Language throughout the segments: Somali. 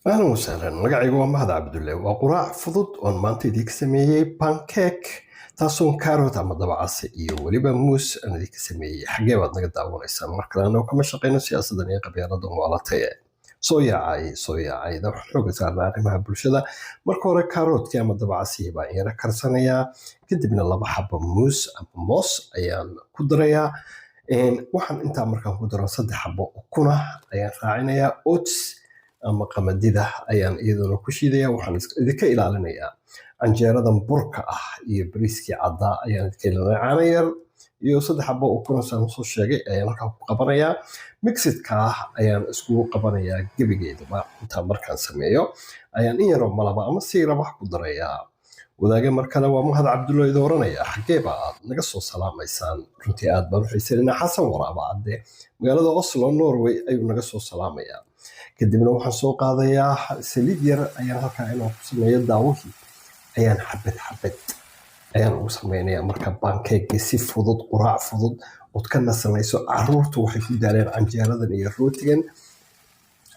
Ahlan wasahlan, magacaygu waa Mahad Cabdulle. Waa quraac fudud oon maanta idinka sameeyey, pancake, taasoon carrot ama dabacase iyo weliba muus aan idinka sameeyey. Xagee baad naga daawanaysaan? Mar kale, anoo kama shaqeyno siyaasadan iyo qabyaaladan waalatay. Soo yaacay, soo yaacayda, waxaan xooga saarnaa arrimaha bulshada. Marka hore carrotkii ama dabacasihii baan yara karsanayaa, kadibna laba xabo muus ama moos ayaan ku darayaa. Waxaan intaa markaan ku daro, saddex xabo ukuna ayaan raacinayaa. Oats ama qamadida ayaan iyaduna ku shiidaya. Waxaan idinka ilaalinayaa canjeeradan burka ah iyo bariiskii caddaa ayaan idinka ilaalinaya. Caano yar iyo saddex xabo ukuna, saan usoo sheegay, ayaan halkaa ku qabanayaa. Mixidka ah ayaan iskugu qabanayaa gebigeedaba. Intaa markaan sameeyo ayaan in yaroo malaba ama siiraba ku darayaa. Wadaage, mar kale waa Mahad Cabdulla idin oranaya: xaggee ba aad naga soo salaamaysaan? Runtii aad baan u xiisaynaa. Xasan Waraaba Cadde, magaalada Oslo, Norway, ayuu naga soo salaamayaa. Kadibna waxaan soo qaadayaa saliid yar ayaan halkaa inaan ku sameeyo. Daawihii ayaan xabad xabad ayaan ugu sameynaya. Marka pancake si fudud, quraac fudud ood ka nasanayso. Caruurtu waxay ku daaleen canjeeradan iyo rootigan.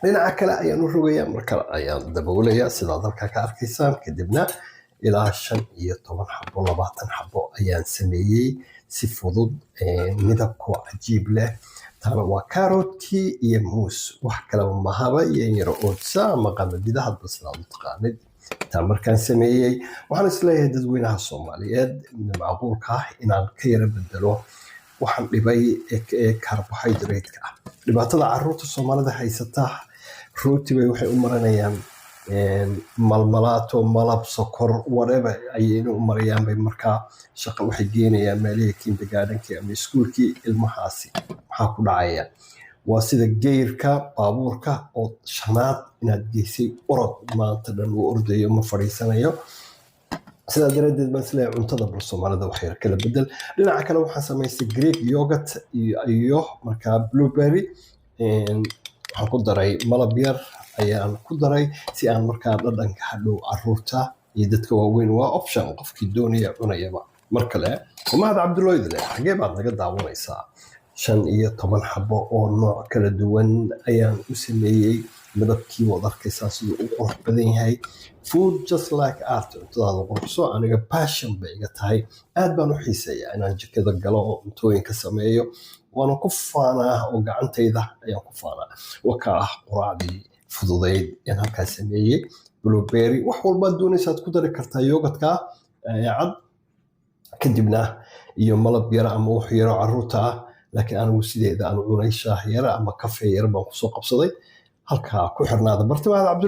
Dhinaca kale ayaan u rogayaa, mar kale ayaan daboolayaa, sidaad halkaa ka arkaysaan. Kadibna ilaa 15 xabo, 20 xabo ayaan sameeyey, si fudud, midabkoo cajiib leh. Taana waa carrotkii iyo muus, wax kaleba mahaba, iyo in yaro oatsa ama qamadida, hadba sidaad u taqaanid. Taa markaan sameeyey, waxaan isleeyahay dadweynaha Soomaaliyeed macquulka ah inaan ka yara bedelo waxaan dhibay ee carbohydrate-ka ah. Dhibaatada caruurta Soomaalida haysata, rooti bay waxay u marinayaan malmalaato, malab, sokor, whatever ayayna u marayaan bay. Markaa shaqa waxay geenayaan meelihii kindergartenkii ama iskuulkii. Ilmahaasi maxaa ku dhacaya? Waa sida geyrka baabuurka oo shanaad inaad geysay orod, maanta dhan uu ordayo, ma fadhiisanayo. Sidaa daraaddeed baan isleeyahay cuntada bal Soomaalida wax yar kala bedel. Dhinaca kale waxaan samaystay Greek yogurt iyo markaa blueberry. Waxaan ku daray malab yar ayaan ku daray, si aan markaa dhadhanka hadhow caruurta iyo dadka waaweyn, waa option, qofkii doonaya cunayaba. Mar kale Mahad Cabduloydle, xagee baad naga daawanaysaa? 15 xabo oo nooc kala duwan ayaan u sameeyey. Midabkii waad arkaysaa siduu u qurux badan yahay. Food just like art, cuntadaada quruxso. Aniga passion bay iga tahay, aad baan u xiiseeyaa inaan jikada galo oo cuntooyinka sameeyo, waana ku faanaa oo gacantayda ayaan ku faanaa. Waka ah quraacdii fududayd aan halkaa sameeyey. Blueberry, wax walbaad doonaysaad ku dari kartaa yogurtka cad, kadibna iyo malab yara ama wax yaro caruurta ah. Laakiin anigu sideeda aan cunay, shaah yara ama kafee yara baan kusoo qabsaday. Halkaa ku xirnaada bartimaada Cabdul.